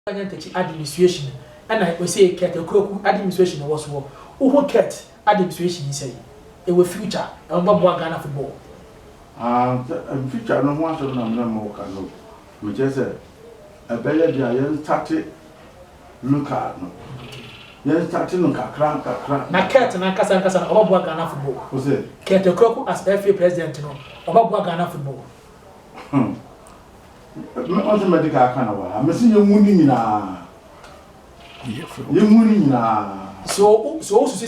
Nyantakyi administration ɛna ɔsɛ Kurt Okraku administration ɛwɔ soɔ. Wohu Kurt administration yi sɛ ɛwɔ future ɛwɔ bɛboa Ghana football? Ah, sɛ future no ho asɛm na mene mo ka no, mekyerɛ sɛ ɛbɛyɛ deɛ a yɛn start local no, yɛn start no kakra nkakra. Na Kurt nankasa nkasa no, ɔbɛboa Ghana football? Wo sɛ? Kurt Okraku as FA president no, ɔbɛboa Ghana football? Ɔsɛ medical aka na wɔ ha mesi yɛnwu ne nyinaa, yɛnwu ne nyinaa. So wosusu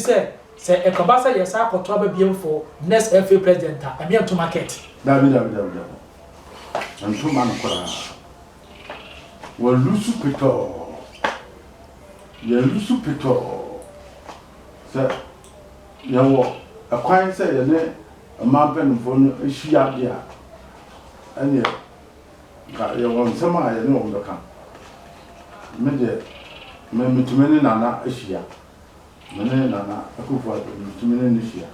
sɛ ɛkɔba sɛ yɛsa akɔtɔ aba biem for next FA president a, ɛmeɛ ntoma Kurt? Dabi, dabi, dabi, dabi, ntoma no koraa wɔlusu petɔɔ, yɛlusu petɔɔ. Sɛ yɛwɔ ɛkwan sɛ yɛne mmaa mpanimfoɔ no ahyia deɛ a, ɛneɛ nka yɛwɔ nsɛm a yɛne wɔn bɛka. Me deɛ, me metumi ne Nana ahyia, me ne Nana Akufo Addo metumi ne ne hyia.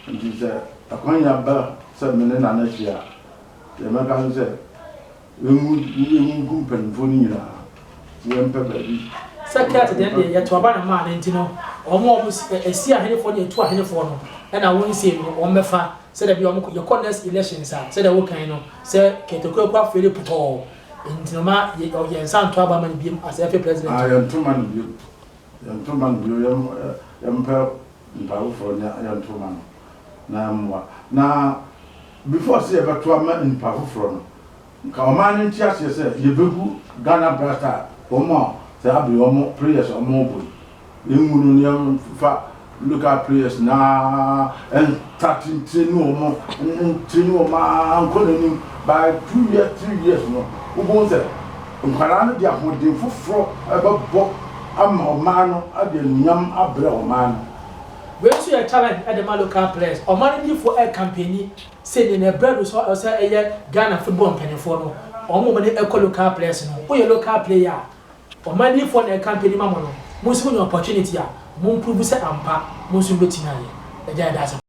Nti sɛ ɛkwan yɛ aba sɛ me ne Nana ahyia a, deɛ mɛka ne sɛ yɛngu gu mpanimfoɔ no nyinaa na yɛmpɛ baabi. Sɛ Kurt deɛ yɛto aba ne maa no, nti no ɔmo a ɔmo esi ahenefoɔ ne etu ahenefoɔ no ɛna wɔn nsie no, wɔn bɛfa sɛdeɛ bi ɔmo yɛkɔ next elections a, sɛdeɛ wɔkan no sɛ Kurt Okraku afeere putɔɔ, nti no ma yɛ yɛn nsa nto aba ma no biem as FA president. Ah, yɛntoma no bio, yɛntoma no bio. Yɛmpɛ nipa foforɔ ne yɛntoma no na mmoa. Na before sɛ yɛbɛto ama nipa foforɔ no, nka ɔman no nte aseɛ sɛ yɛbɛgu Ghana Black Star, wɔn a sɛ abere wɔn players a wɔn bɔ yi, yɛngu no ne yɛmfa local players na ɛnta tentene ne wɔn ntene wɔn a nkɔ n'anim. By 2 years, 3 years no, wobɛhu sɛ nkwadaa no de ahoɔden foforɔ ɛbɛbɔ ama ɔman no, ade anuonyam abrɛ ɔman no. Wei nso yɛ challenge ɛde ma local players. Ɔman no difoɔ ɛ campaign sɛ ne na ɛbrɛ do so sɛ ɛyɛ Ghana football mpanimfoɔ no, ɔmo mo ne ɛkɔ local players no. Woyɛ local player a, ɔman difoɔ na ɛ campaign ma mo no, mo nso mo nya opportunity a mo improve sɛ ampa mo nso bɛtumi ayɛ. Ɛgya, yɛda ase.